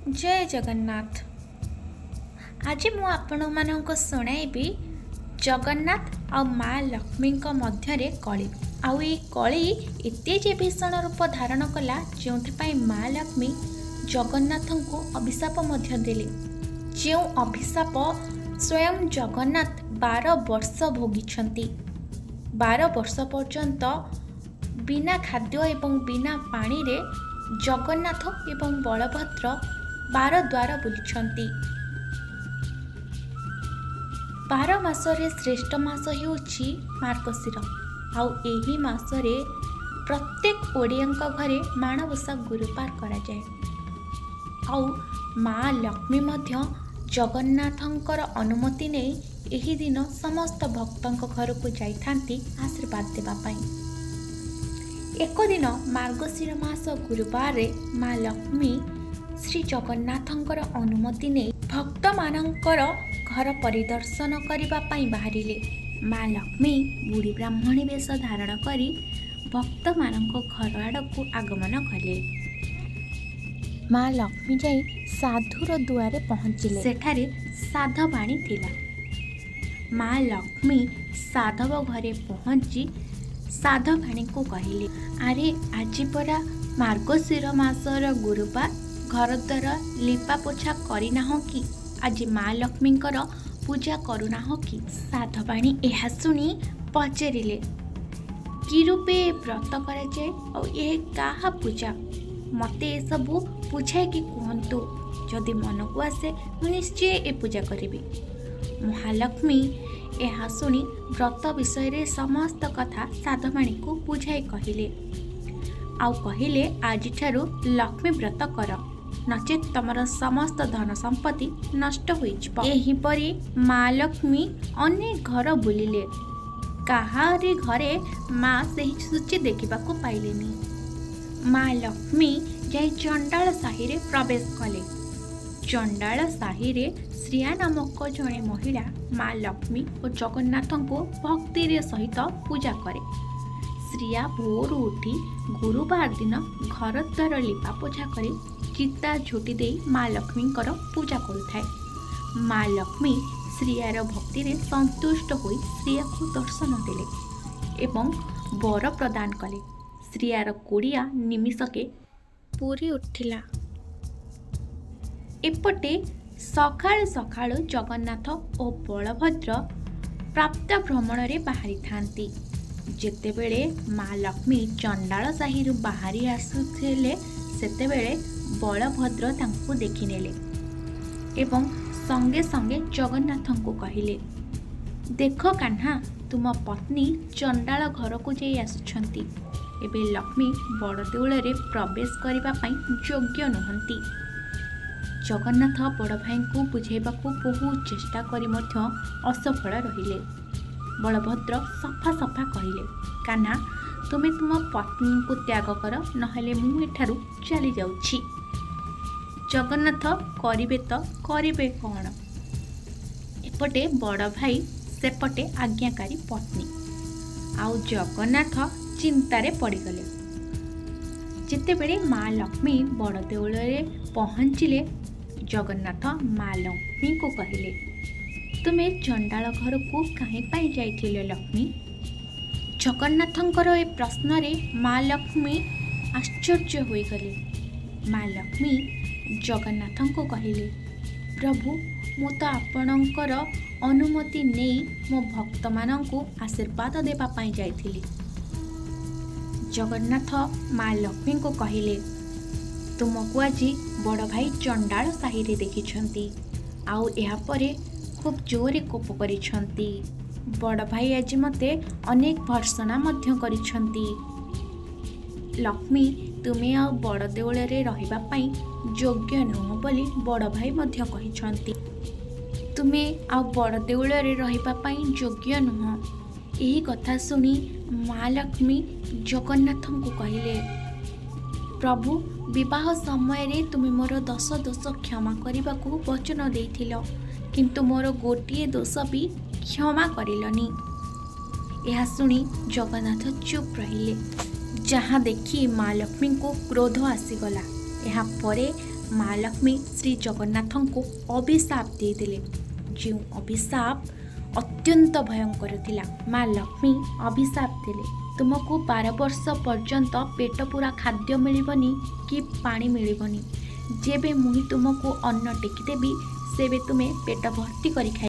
ଜୟ ଜଗନ୍ନାଥ। ଆଜି ମୁଁ ଆପଣମାନଙ୍କୁ ଶୁଣାଇବି ଜଗନ୍ନାଥ ଆଉ ମା ଲକ୍ଷ୍ମୀଙ୍କ ମଧ୍ୟରେ କଳି। ଆଉ ଏଇ କଳି ଏତେ ଯେ ଭୀଷଣ ରୂପ ଧାରଣ କଲା, ଯେଉଁଥିପାଇଁ ମା ଲକ୍ଷ୍ମୀ ଜଗନ୍ନାଥଙ୍କୁ ଅଭିଶାପ ମଧ୍ୟ ଦେଲେ, ଯେଉଁ ଅଭିଶାପ ସ୍ୱୟଂ ଜଗନ୍ନାଥ 12 ବର୍ଷ ଭୋଗିଛନ୍ତି। 12 ବର୍ଷ ପର୍ଯ୍ୟନ୍ତ ବିନା ଖାଦ୍ୟ ଏବଂ ବିନା ପାଣିରେ ଜଗନ୍ନାଥ ଏବଂ ବଳଭଦ୍ର 12 ଦ୍ୱାର ବୁଲିଛନ୍ତି। 12 ମାସରେ ଶ୍ରେଷ୍ଠ ମାସ ହେଉଛି ମାର୍ଗଶିର, ଆଉ ଏହି ମାସରେ ପ୍ରତ୍ୟେକ ଓଡ଼ିଆଙ୍କ ଘରେ ମାଣବସା ଗୁରୁବାର କରାଯାଏ। ଆଉ ମା ଲକ୍ଷ୍ମୀ ମଧ୍ୟ ଜଗନ୍ନାଥଙ୍କର ଅନୁମତି ନେଇ ଏହି ଦିନ ସମସ୍ତ ଭକ୍ତଙ୍କ ଘରକୁ ଯାଇଥାନ୍ତି ଆଶୀର୍ବାଦ ଦେବା ପାଇଁ। ଏକ ଦିନ ମାର୍ଗଶିର ମାସ ଗୁରୁବାରରେ ମା ଲକ୍ଷ୍ମୀ ଶ୍ରୀ ଜଗନ୍ନାଥଙ୍କର ଅନୁମତି ନେଇ ଭକ୍ତମାନଙ୍କର ଘର ପରିଦର୍ଶନ କରିବା ପାଇଁ ବାହାରିଲେ। ମା ଲକ୍ଷ୍ମୀ ବୁଢ଼ୀ ବ୍ରାହ୍ମଣୀ ବେଶ ଧାରଣ କରି ଭକ୍ତମାନଙ୍କ ଘର ଆଡ଼କୁ ଆଗମନ କଲେ। ମା ଲକ୍ଷ୍ମୀ ଯାଇ ସାଧୁର ଦୁଆରେ ପହଞ୍ଚିଲେ। ସେଠାରେ ସାଧବାଣୀ ଥିଲା। ମା ଲକ୍ଷ୍ମୀ ସାଧବ ଘରେ ପହଞ୍ଚି ସାଧବାଣୀକୁ କହିଲେ, ଆରେ ଆଜି ପରା ମାର୍ଗଶିର ମାସର ଗୁରୁବାର, ଘରଦ୍ୱାର ଲିପା ପୋଛା କରିନାହଁ କି? ଆଜି ମା ଲକ୍ଷ୍ମୀଙ୍କର ପୂଜା କରୁନାହଁ କି? ସାଧବାଣୀ ଏହା ଶୁଣି ପଚାରିଲେ, କି ରୂପେ ବ୍ରତ କରାଯାଏ ଆଉ ଏ କାହା ପୂଜା? ମୋତେ ଏସବୁ ବୁଝାଇକି କୁହନ୍ତୁ। ଯଦି ମନକୁ ଆସେ, ମୁଁ ନିଶ୍ଚୟ ଏ ପୂଜା କରିବି। ମହାଲକ୍ଷ୍ମୀ ଏହା ଶୁଣି ବ୍ରତ ବିଷୟରେ ସମସ୍ତ କଥା ସାଧବାଣୀକୁ ବୁଝାଇ କହିଲେ, ଆଉ କହିଲେ, ଆଜିଠାରୁ ଲକ୍ଷ୍ମୀ ବ୍ରତ କର, ନଚେତ୍ ତମର ସମସ୍ତ ଧନ ସମ୍ପତ୍ତି ନଷ୍ଟ ହୋଇଯିବ। ଏହିପରି ମା ଲକ୍ଷ୍ମୀ ଅନେକ ଘର ବୁଲିଲେ। କାହାରି ଘରେ ମା ସେହି ସୂଚୀ ଦେଖିବାକୁ ପାଇଲେନି। ମା ଲକ୍ଷ୍ମୀ ଯାଇ ଚଣ୍ଡାଳ ସାହିରେ ପ୍ରବେଶ କଲେ। ଚଣ୍ଡାଳ ସାହିରେ ଶ୍ରୀୟା ନାମକ ଜଣେ ମହିଳା ମା ଲକ୍ଷ୍ମୀ ଓ ଜଗନ୍ନାଥଙ୍କୁ ଭକ୍ତିର ସହିତ ପୂଜା କରେ। ଶ୍ରୀୟା ଭୋରୁ ଉଠି ଗୁରୁବାର ଦିନ ଘରଦ୍ୱାର ଲିପାପୋଛା କରି ଚିତା ଝୋଟି ଦେଇ ମା ଲକ୍ଷ୍ମୀଙ୍କର ପୂଜା କରୁଥାଏ। ମା ଲକ୍ଷ୍ମୀ ଶ୍ରୀୟାର ଭକ୍ତିରେ ସନ୍ତୁଷ୍ଟ ହୋଇ ଶ୍ରୀୟାକୁ ଦର୍ଶନ ଦେଲେ ଏବଂ ବର ପ୍ରଦାନ କଲେ। ଶ୍ରୀୟାର କୁଡ଼ିଆ ନିମିଷକେ ପୁରି ଉଠିଲା। ଏପଟେ ସକାଳୁ ସକାଳୁ ଜଗନ୍ନାଥ ଓ ବଳଭଦ୍ର ପ୍ରାପ୍ତ ଭ୍ରମଣରେ ବାହାରିଥାନ୍ତି। ଯେତେବେଳେ ମା ଲକ୍ଷ୍ମୀ ଚଣ୍ଡାଳ ସାହିରୁ ବାହାରି ଆସୁଥିଲେ, ସେତେବେଳେ ବଳଭଦ୍ର ତାଙ୍କୁ ଦେଖିନେଲେ ଏବଂ ସଙ୍ଗେ ସଙ୍ଗେ ଜଗନ୍ନାଥଙ୍କୁ କହିଲେ, ଦେଖ କାହ୍ନା, ତୁମ ପତ୍ନୀ ଚଣ୍ଡାଳ ଘରକୁ ଯାଇ ଆସୁଛନ୍ତି। ଏବେ ଲକ୍ଷ୍ମୀ ବଡ଼ଦେଉଳରେ ପ୍ରବେଶ କରିବା ପାଇଁ ଯୋଗ୍ୟ ନୁହନ୍ତି। ଜଗନ୍ନାଥ ବଡ଼ ଭାଇଙ୍କୁ ବୁଝାଇବାକୁ ବହୁତ ଚେଷ୍ଟା କରି ମଧ୍ୟ ଅସଫଳ ରହିଲେ। ବଳଭଦ୍ର ସଫା ସଫା କହିଲେ, କାହ୍ନା, ତୁମେ ତୁମ ପତ୍ନୀଙ୍କୁ ତ୍ୟାଗ କର, ନହେଲେ ମୁଁ ଏଠାରୁ ଚାଲିଯାଉଛି। ଜଗନ୍ନାଥ କରିବେ ତ କରିବେ କ'ଣ? ଏପଟେ ବଡ଼ ଭାଇ, ସେପଟେ ଆଜ୍ଞାକାରୀ ପତ୍ନୀ, ଆଉ ଜଗନ୍ନାଥ ଚିନ୍ତାରେ ପଡ଼ିଗଲେ। ଯେତେବେଳେ ମା ଲକ୍ଷ୍ମୀ ବଡ଼ଦେଉଳରେ ପହଞ୍ଚିଲେ, ଜଗନ୍ନାଥ ମା ଲକ୍ଷ୍ମୀଙ୍କୁ କହିଲେ, ତୁମେ ଚଣ୍ଡାଳ ଘରକୁ କାହିଁ ପାଇଁ ଯାଇଥିଲ ଲକ୍ଷ୍ମୀ? ଜଗନ୍ନାଥଙ୍କର ଏ ପ୍ରଶ୍ନରେ ମା ଲକ୍ଷ୍ମୀ ଆଶ୍ଚର୍ଯ୍ୟ ହୋଇଗଲେ। ମା ଲକ୍ଷ୍ମୀ ଜଗନ୍ନାଥଙ୍କୁ କହିଲେ, ପ୍ରଭୁ, ମୁଁ ତ ଆପଣଙ୍କର ଅନୁମତି ନେଇ ମୋ ଭକ୍ତମାନଙ୍କୁ ଆଶୀର୍ବାଦ ଦେବା ପାଇଁ ଯାଇଥିଲି। ଜଗନ୍ନାଥ ମା ଲକ୍ଷ୍ମୀଙ୍କୁ କହିଲେ, ତୁମକୁ ଆଜି ବଡ଼ ଭାଇ ଚଣ୍ଡାଳ ସାହିରେ ଦେଖିଛନ୍ତି, ଆଉ ଏହାପରେ ଖୁବ୍ ଜୋରରେ କୋପ କରିଛନ୍ତି। ବଡ଼ ଭାଇ ଆଜି ମୋତେ ଅନେକ ଭର୍ତ୍ସନା ମଧ୍ୟ କରିଛନ୍ତି। ଲକ୍ଷ୍ମୀ, ତୁମେ ଆଉ ବଡ଼ ଦେଉଳରେ ରହିବା ପାଇଁ ଯୋଗ୍ୟ ନୁହଁ ବୋଲି ବଡ଼ ଭାଇ ମଧ୍ୟ କହିଛନ୍ତି। ତୁମେ ଆଉ ବଡ଼ ଦେଉଳରେ ରହିବା ପାଇଁ ଯୋଗ୍ୟ ନୁହଁ। ଏହି କଥା ଶୁଣି ମା ଲକ୍ଷ୍ମୀ ଜଗନ୍ନାଥଙ୍କୁ କହିଲେ, ପ୍ରଭୁ, ବିବାହ ସମୟରେ ତୁମେ ମୋର 10 ଦୋଷ କ୍ଷମା କରିବାକୁ ବଚନ ଦେଇଥିଲ, କିନ୍ତୁ ମୋର ଗୋଟିଏ ଦୋଷ ବି କ୍ଷମା କରିଲନି। ଏହା ଶୁଣି ଜଗନ୍ନାଥ ଚୁପ୍ ରହିଲେ, ଯାହା ଦେଖି ମା ଲକ୍ଷ୍ମୀଙ୍କୁ କ୍ରୋଧ ଆସିଗଲା। ଏହାପରେ ମା ଲକ୍ଷ୍ମୀ ଶ୍ରୀ ଜଗନ୍ନାଥଙ୍କୁ ଅଭିଶାପ ଦେଇଦେଲେ, ଯେଉଁ ଅଭିଶାପ ଅତ୍ୟନ୍ତ ଭୟଙ୍କର ଥିଲା। ମା ଲକ୍ଷ୍ମୀ ଅଭିଶାପ ଦେଲେ, ତୁମକୁ 12 ବର୍ଷ ପର୍ଯ୍ୟନ୍ତ ପେଟ ପୂରା ଖାଦ୍ୟ ମିଳିବନି କି ପାଣି ମିଳିବନି। ଯେବେ ମୁହିଁ ତୁମକୁ ଅନ୍ନ ଟେକିଦେବି, ସେବେ ତୁମେ ପେଟ ଭର୍ତ୍ତି କରି ଖାଇବ।